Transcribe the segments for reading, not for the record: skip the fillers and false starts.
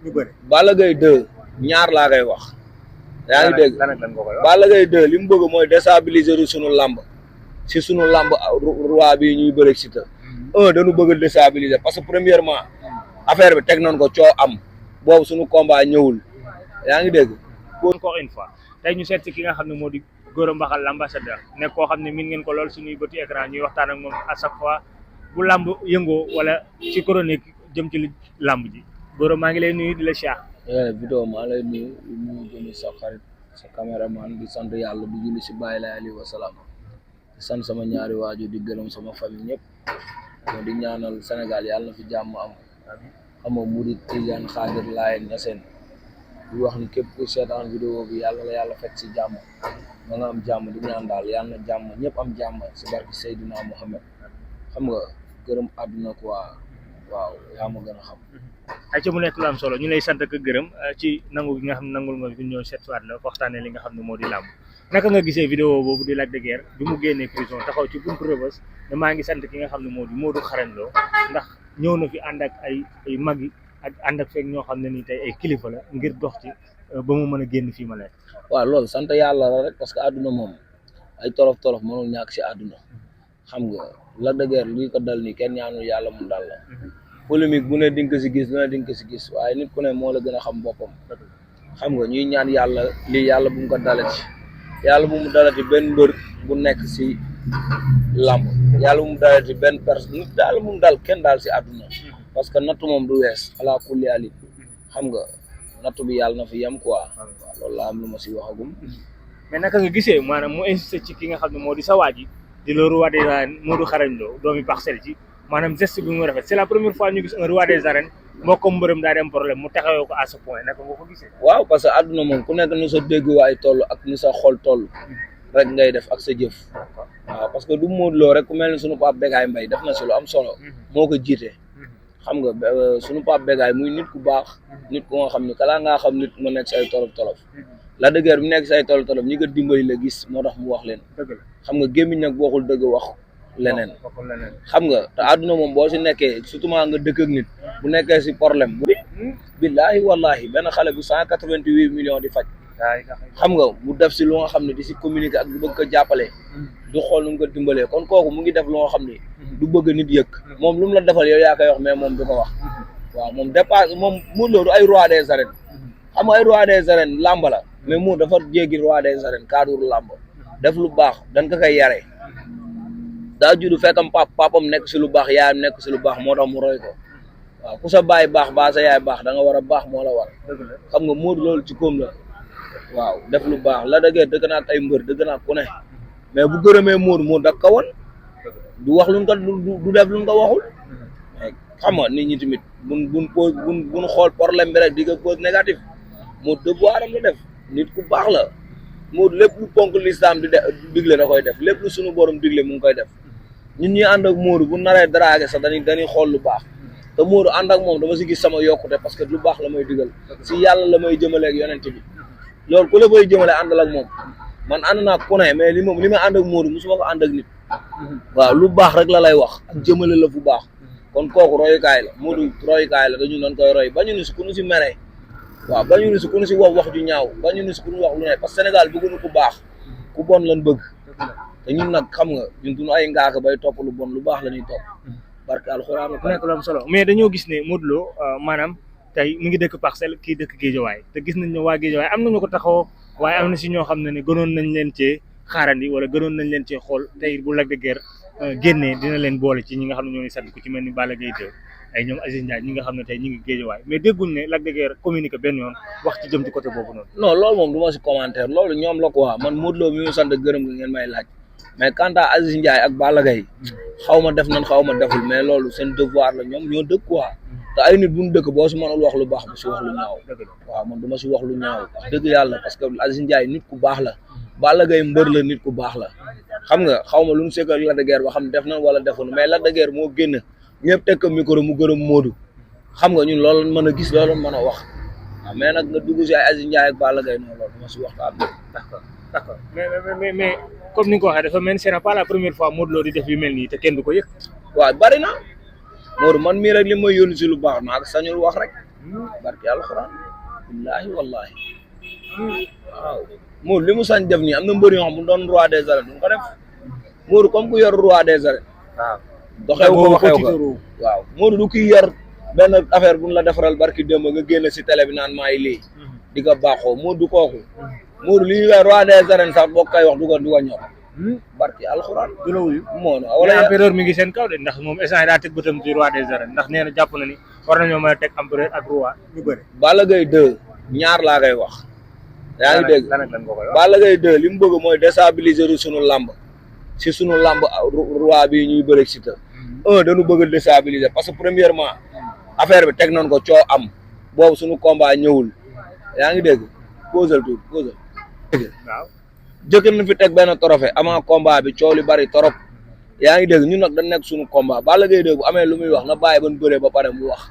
ñu bëri. Balla Gaye 2 ñaar laa koy wax. yaa ngi dégg lan ak lan nga koy wax. Balla Gaye 2 li mu bëgg mooy déstabiliser sunu lamb si sunu lamb roi bi ñuy bëre si te dañu bëgg a déstabiliser parce que premièrement affaire bi teg nañ ko coo am boobu suñu combat ñëwul yaa ngi dégg. encore une fois tey ñu seet si ki nga xam ne moo di Gora Mbaxal l'ambassadeur nekk koo xam ne min ngeen ko lool suñuy bëti écran ñuy waxtaan ak moom à chaque fois bu lamb yëngoo wala ci chronique jëm ci lamb ji Gora maa ngi lay nuyu di la siyaar. vidéo maa lay nuyu jëmi sa xarit sa caméraman di sant yàlla di julli si bàyyi la alayhi wa salaam di sant sama ñaari waajur di gërëm sama famille ñëpp moo di ñaanal Sénégal yàlla na fi jàmm am xam nga murid Tijaan Xaadir Laayeen Ñaseen di wax ni képp ku seetaan vidéo bi yàlla la yàlla fekk si jàmm ma nga am jàmm di ñaan daal yàlla na jàmm ñëpp am jàmm si barki Seydina Mohamed xam nga gërëm àdduna quoi waaw yaa ma gën a xam. ay ci mu nekk lu am solo ñu lay sant ak gërëm ci nangu gi nga xam ne nangul nga fi ñëw seet waat la waxtaanee li nga xam ne moo di làmb naka nga gisee vidéo boobu di Lac de Guiers bi mu génnee prison taxaw ci buntu Rebeuss ne maa ngi sant ki nga xam ne moo di Modou Xarañ Lo ndax ñëw na fi ànd ak ay mag yi ak ànd ak feeg ñoo xam ne ni tey ay kilifa la ngir dox ci ba mu mën a génn fii ma nekk. waaw loolu sant yàlla la rek parce que àdduna moom ay tolof mënul ñàkk si àdduna xam nga Lac de Guiers lii ko dal nii kenn ñaanul yàlla mu dal la. polémique bu ne di nga ko si gis lu ne di nga ko si gis waaye nit ku ne moo la gën a xam boppam xam nga ñuy ñaan yàlla lii yàlla bu mu ko dalati yàlla bu mu dalati benn mbër bu nekk si làmb yàlla bu mu dalati benn personne nit daal bu mu dal kenn daal si àdduna parce que nattu moom du wees alaa kulli ali xam nga nattu bi yàlla na fi yem quoi loolu laa am lu ma si waxagum. mais naka nga gisee maanaam mu insisté ci ki nga xam ne moo di sa waa ji di le roi des arènes Modou Xarañ Lo doomi Parcelles ci maanaam geste bi mu rafet c'est la première fois ñu gis un roi des arènes moo ko mbërëm daa dem problème mu taxawee ko à ce point naka nga ko gisee. waaw parce que àdduna moom ku nekk ni sa dégguwaay toll ak ni sa xol toll rek ngay def ak sa jëf waaw parce que du Modou Lo rek ku mel ni sunu Pape Bécaye Mbaye def na si lu am solo moo ko jiite xam nga sunu Pape Bécaye muy nit ku baax nit ku nga xam ni kalaa ngaa xam nit mu nekk si ay tolof Lac de Guiers bi nekk si ay tolof ñi ko dimbali la gis moo tax mu wax leen xam nga gémmiñ nag waxul dëgg wax leneen xam nga te àdduna moom boo si nekkee surtout maa nga dëkk ak nit bu nekkee si problème bu billaahi wallahi benn xale bu 188 millions di faj xam nga mu def si lu nga xam ne di si communiquer ak du bëgg ko jàppale du xool nu mu ko dimbalee kon kooku mu ngi def lu nga xam ne du bëgg nit yëg moom lu mu la defal yow yaa koy wax mais moom du ko wax waaw moom dépasse moom Modou Lo du ay roi des arènes xam nga ay roi des arènes làmb la mais mu dafa jéggi roi des arènes cadre làmb def lu baax dañ ko koy yare daa judd fekkam papam nekk si lu baax yaayam nekk si lu baax moo tax mu roy ko waaw ku sa baay baax ba sa yaay baax da nga war a baax moo la war xam nga Modou loolu ci koom la waaw def lu baax Lac de Guiers dëgg naa ak ay mbër dëgg naa ku ne mais bu gërëmee Modou dak ko woon du wax luñ ko du def luñ ko waxul mais xam nga nit ñi tamit buñ xool problème bi rek di ko pose négatif Modou devoiram la def nit ku baax la Modou lépp lu ponk l'islam di digle da koy def lépp lu sunu borom digle mu ngi koy def ñun ñi ànd ak Modou bu naree dragué sax dañuy xool lu baax te Modou ànd ak moom dama si gis sama yokkute parce que lu baax la may digal si yàlla la may jëmale ak yonent bi loolu ku la koy jëmale àndal ak moom man ànd naa ku ne mais li may ànd ak Modou musuma ko ànd ak nit waaw lu baax rek la lay wax ak jëmale la fu baax kon kooku royukaay la Modou royukaay la dañu doon koy roy ba ñu ni si ku nu si mere waaw ba ñu ni si ku nu si wax ju ñaaw ba ñu ni si ku nu wax lu ne parce que Sénégal bëgguñu ku baax ku bon lan bëgg te ñun nag xam nga ñun duñu ay ngaaka bay topp lu bon lu baax la ñuy topp barke alxuraan nekk lu am solo mais dañoo gis ne Modou Lo maanaam tey mu ngi dëkk Parcelles kii dëkk Guédiawaye te gis nañ ne waa Guédiawaye am nañu ko taxaw waaye am na si ñoo xam ne gënoon nañ leen cee xaarandi wala gënoon nañ leen cee xool tey bu Lac de Guiers génnee dina leen boole ci ñi nga xam ne ñoo ngi sant ku ci mel ni Balla Gaye 2 ay ñoom Aziz Ndiaye ñi nga xam ne tey ñi ngi Guédiawaye mais dégguñ ne Lac de Guiers communiqué benn yoon wax ci jëm ci côté boobu noonu. non loolu moom du ma si commentaire loolu ñoom la quoi man Modou Lo mi mu sant gërëm nga ngeen may laaj mais quant à Aziz Ndiaye ak Balla Gaye xaw ma def nan xaw ma deful mais loolu seen devoir la ñoom ñoo dëkk quoi te ay nit bu ñu dëkk boo si mënul wax lu baax bu si wax lu ñaaw waaw man du ma si wax lu ñaaw wax dëgg yàlla parce que Aziz Ndiaye nit ku baax la Balla Gaye mbër la nit ku baax la xam nga xaw ma lu ñu sekk ak Lac de Guiers ba xam def na wala defuñu mais Lac de Guiers moo génn ñëpp teg ko micro mu gërëm Modou xam nga ñun loolu mën a gis loolu mën a wax waaw mais nag nga dugg si ay Aziz Ndiaye ak Balla Gaye noonu loolu du ma si wax am d'accord mais comme ni nga ko waxee dafa mel ni c'est pas la première fois Modou Lo di def yu mel nii te kenn du ko yëg waaw bari na Modou man mii rek li may yónni si lu baax naa sañul wax rek barki alxuraan billaahi wallaahi waaw Modou li mu sañ def nii am na mbër yoo xam bu doon roi des arènes du ko def Modou comme ku yor roi des arènes waaw doxew ko waxew ko waaw Modou du kiy yor benn affaire bu ñu la defaral barki démb nga génn si télé bi naan maay lii di ko baaxoo Modou du kooku Modou li ñuy wax roi des arènes sax boo koy wax du ko ñor barki alxuraan du la wuyu moo wala empereur mi ngi seen kaw de ndax moom instant daa teg bëtam ci roi des arènes ndax nee na jàpp na ni war nañoo mën a teg empereur ak roi ñu bëri. Balla Gaye 2 ñaar laa koy wax yaa ngi dégg lan ak lan nga koy wax Balla Gaye 2 li mu bëgg mooy déstabiliser sunu lamb si sunu lamb roi bi ñuy bëri si ta dañu bëgg a déstabiliser parce que premièrement affaire bi teg nañ ko coo am boobu sunu combat ñëwul yaa ngi dégg posal tuuti posal waaw jëkkër na fi teg benn trophée avant combat bi coow li bari torop yaa ngi dégg ñun nag dañ nekk suñu combat Balla Gaye 2 bu amee lu muy wax na bàyyi ban bëree ba pare mu wax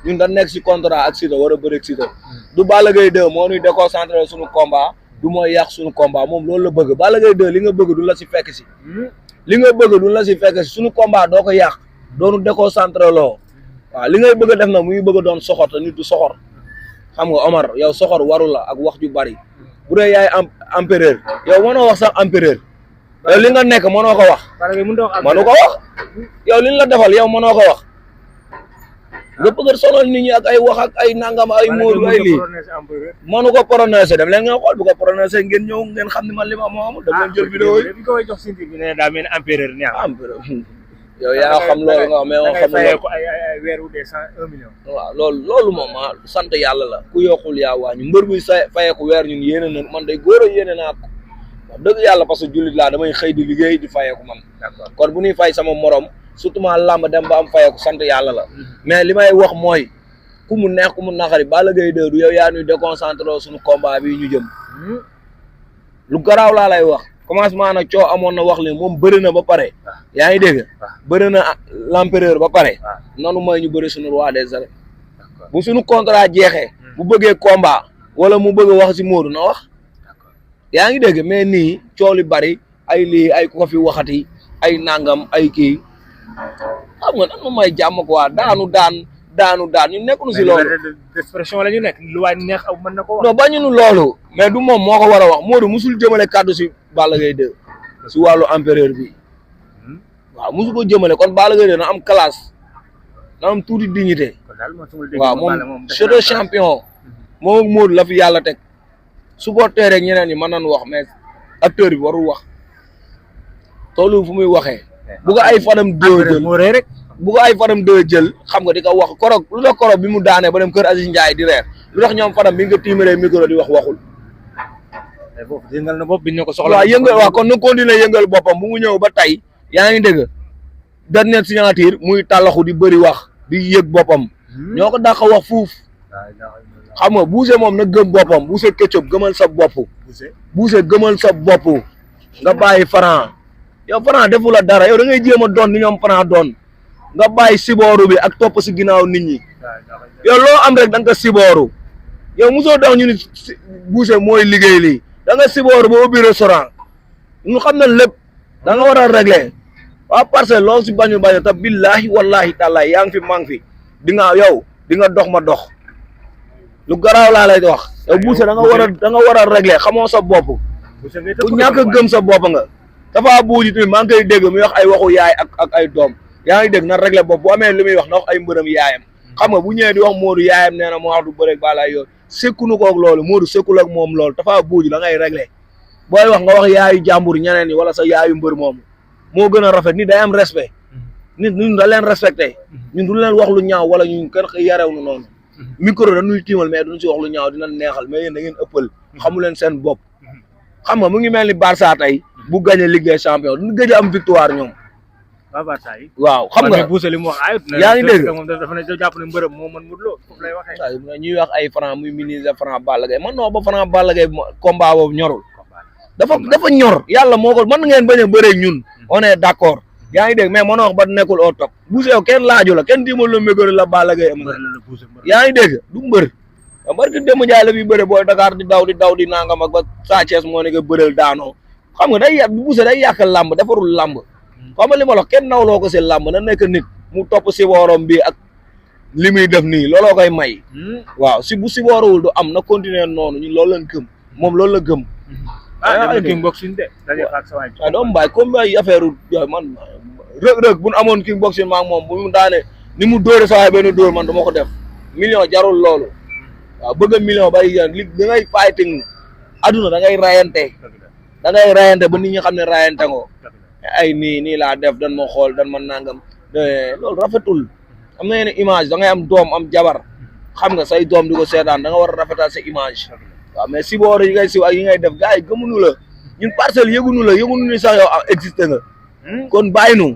ñun dañ nekk si contrat ak Siteu war a bëri ak Siteu du Balla Gaye 2 moo ñuy déconcentré suñu combat du mooy yàq suñu combat moom loolu la bëgg Balla Gaye 2 li nga bëgg du la si fekk si li nga bëgg du la si fekk si suñu combat doo ko yàq doonu déconcentré loo waaw li ngay bëgg a def nag muy bëgg a doon soxor te nit du soxor xam nga Omar yow soxor waru la ak wax ju bari bu dee yaay empereur yow mënoo wax sax empereur yow li nga nekk mënoo ko wax mënu ko wax yow li ñu la defal yow mënoo ko wax nga bëgg a sonal nit ñi ak ay wax ak ay nangam ay Modou ay lii mënu ko prononcé dem leen nga xool bu ko prononcé ngeen ñëw ngeen xam ne man li ma moo amul dam leen jël vidéo yi ko jox sinti bi ne daa mel ni empereur neex empereur yow yaa xam loolu nga wax mais wax xam loolu ko ay weer wu dee 1 million waaw loolu moom sant yàlla la ku yokkul yaa wàññi mbër buy fayeeku weer ñun yéene na man day góor a yéene naa ko wax dëgg yàlla parce que jullit laa damay xëy di liggéey di fayeeku man kon bu ñuy fay sama morom surtout ma làmb dem ba am fayeeku sant yàlla la mais li may wax mooy ku mu neex ku mu naqari Balla Gaye 2 du yow yaa ñuy déconcentré suñu combat bi ñu jëm lu garaaw laa lay wax commencement nag coo amoon na wax leen moom bëri na ba pare yaa ngi dégg bëri na l'empereur ba pare noonu mooy ñu bëri suñu roi des arènes bu suñu contrat jeexee bu bëggee combat wala mu bëgg wax si Modou na wax yaa ngi dégg mais nii coow li bari ay lii ay ko fi waxati ay nangam ay kii xam nga nan ma may jàmm quoi daanu daan ñu nekk nu si loolu expression la ñu nekk lu waay neex aw mën na ko wax non bañu nu loolu mais du moom moo ko war a wax Modou musul jëmale kàddu si Balla Gaye 2 si wàllu empereur bi waaw musu ko jëmale kon Balla Gaye 2 na am classe na am tuuti dignité waaw moom c'est un champion moom ak Modou la fi yàlla teg supporter rek ñeneen ñi mën nañu wax mais acteur bi warul wax toolu fu muy waxee bu ko ay fanam doo jël rek bu ko ay fanam doo jël xam nga di ko wax korog lu tax korog bi mu daanee ba dem kër Aziz Ndiaye di reer lu tax ñoom fanam bi nga tiimaree micro di wax waxul yëngal na bopp bi ñu ko soxla waaw yëngal waaw kon na continuer yëngal boppam bu mu ñëw ba tey yaa ngi dégg dernière signature muy tàllaxu di bëri wax di yëg boppam ñoo ko dàq wax fuuf xam nga Bousse moom na gëm boppam Bousse Ketchup gëmal sa bopp Bousse gëmal sa bopp nga bàyyi Franc yow Franc defu la dara yow da ngay jéem a doon ni ñoom Franc doon nga bàyyi sibooru bi ak topp si ginnaaw nit ñi yow loo am rek da nga ko sibooru yow mosoo dox ñu ni Bousse mooy liggéey lii da nga sibooru ba ubbi restaurant ñu xam na lépp da nga war a régler waa Parcelles loolu si bañu te billahi wallahi taalaay yaa ngi fi maa ngi fi di nga dox ma dox lu garaaw laa lay wax yow Bousse da nga war a régler xamoo sa bopp ku ñàkk a gëm sa bopp nga dafa buuji tamit maa ngi koy dégg muy wax ay waxu yaay ak ay doom yaa ngi dégg na régler bopp bu amee li muy wax na wax ay mbërëm yaayam xam nga bu ñëwee di wax Modou yaayam nee na moo wax du bëreeg balaay yoon sekkunu koog loolu Modou sekkul ak moom loolu dafa buuji da ngay régler booy wax nga wax yaayu jàmbur ñeneen ñi wala sa yaayu mbër moomu moo gën a rafet nit day am respect nit ñun da leen respecté ñun du leen wax lu ñaaw wala ñun kenn yarew nu noonu micro dañuy tiimal mais duñ si wax lu ñaaw dinañ neexal mais yéen da ngeen ëppal xamu leen seen bopp xam nga mu ngi mel ni Barça tey bu gagné Ligue des Champions duñ gëj a am victoire ñoom waaw xam nga Bousse li mu wax ayut yaa ngi dégg moom dafa ne jàpp ne mbërëm moo mën Modou Lo foofu lay waxee waaw ñuy wax ay Franc muy minimiser Franc Balla Gaye man non ba Franc Balla Gaye combat boobu ñorul dafa ñor yàlla moo ko mën ngeen bañ a bëree ñun on est d'accord yaa ngi dégg mais mënoo wax ba nekkul au top Bousse yow kenn laaju la kenn diimal la mégóri la Balla Gaye am yaa ngi dégg du mbër barki Demba Ndiaye la fi bëre booy Dakar di daw di nangam ak ba Sa Thiès moo ne nga bëreel daanoo xam nga day yàq Bousse day yàq làmb defarul làmb xam nga li ma la wax kenn nawloo ko si làmb na nekk nit mu topp si boorom bi ak li muy def nii looloo koy may. waaw si bu sibooruwul du am na continuer noonu ñun loolu lañ gëm moom loolu la gëm. ah king boxing de daje fa ak sa waay. waaw doomu baay comme ay affaire yooyu man rëg-rëg bu nu amoon king boxing maa moom bu mu daane ni mu dóore sa waay benn dóor man du ma ko def million jarul loolu waaw bëgg a million bay li da ngay fighting aduna da ngay rayante da ngay rayante ba nit ñi xam ne rayante ngoo ay nii laa def dan ma xool dan ma nangam loolu rafetul am na yenn image da ngay am doom am jabar xam nga say doom di ko seetaan da nga war a rafetal sa image waaw mais si boor yi ngay siw ak yi ngay def gars yi gëmuñu la ñun parcelle yëguñu ni sax yow existé nga kon bàyyi nu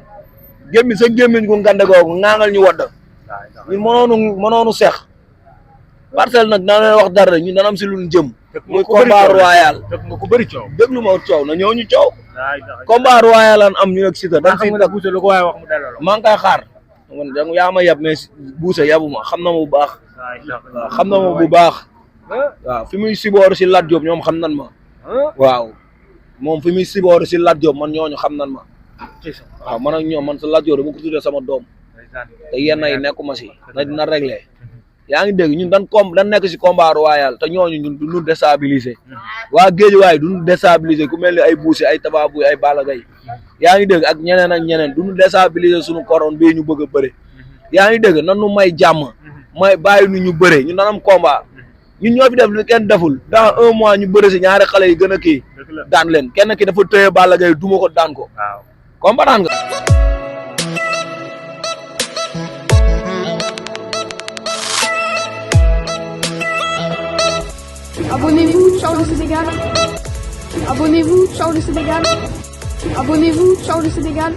gémmi sa gémmiñ gu ngande googu ŋaangal ñu wadd ñun mënoonu seex parcelle nag dana leen wax dara ñun dana am si luñ jëm muy combat royal dëgg nga ko bëri coow déglu ma coow na ñëw ñu coow combat royal an am ñu ak Siteu dañ si buuse lu ko waaye wax mu delloo maa ngi koy xaar man yaa ma yab mais buuse yabuma xam na ma bu baax waaw xam na ma bu baax waaw fi muy siboor si Lat Diop ñoom xam nan ma waaw moom fi muy siboor si Lat Diop man ñooñu xam nan ma waaw man ak ñoom man sa Lat Diop dama ko tuddee sama doom te yenn yi nekkuma si na dina réglé yaa ngi dégg ñun dan nekk si combat royal te ñooñu ñun du ñu déstabiliser waa Géejawaay du ñu déstabiliser ku mel ni ay Bousse ay Tababuy ay Balla Gaye yaa ngi dégg ak ñeneen ak ñeneen du ñu déstabiliser suñu koron bii ñu bëgg a bëre yaa ngi dégg nan nu may jàmm may bàyyi nu ñu bëre ñun nan am combat ñun ñoo fi def lu kenn deful dans 1 mois ñu bëre si ñaari xale yi gën a kii daan leen kenn ki dafa tëye Balla Gaye duma ko daan ko comprendre nga. Abonnez-vous, ciao le Sénégal. Abonnez-vous, ciao le Sénégal. Abonnez-vous, ciao le Sénégal.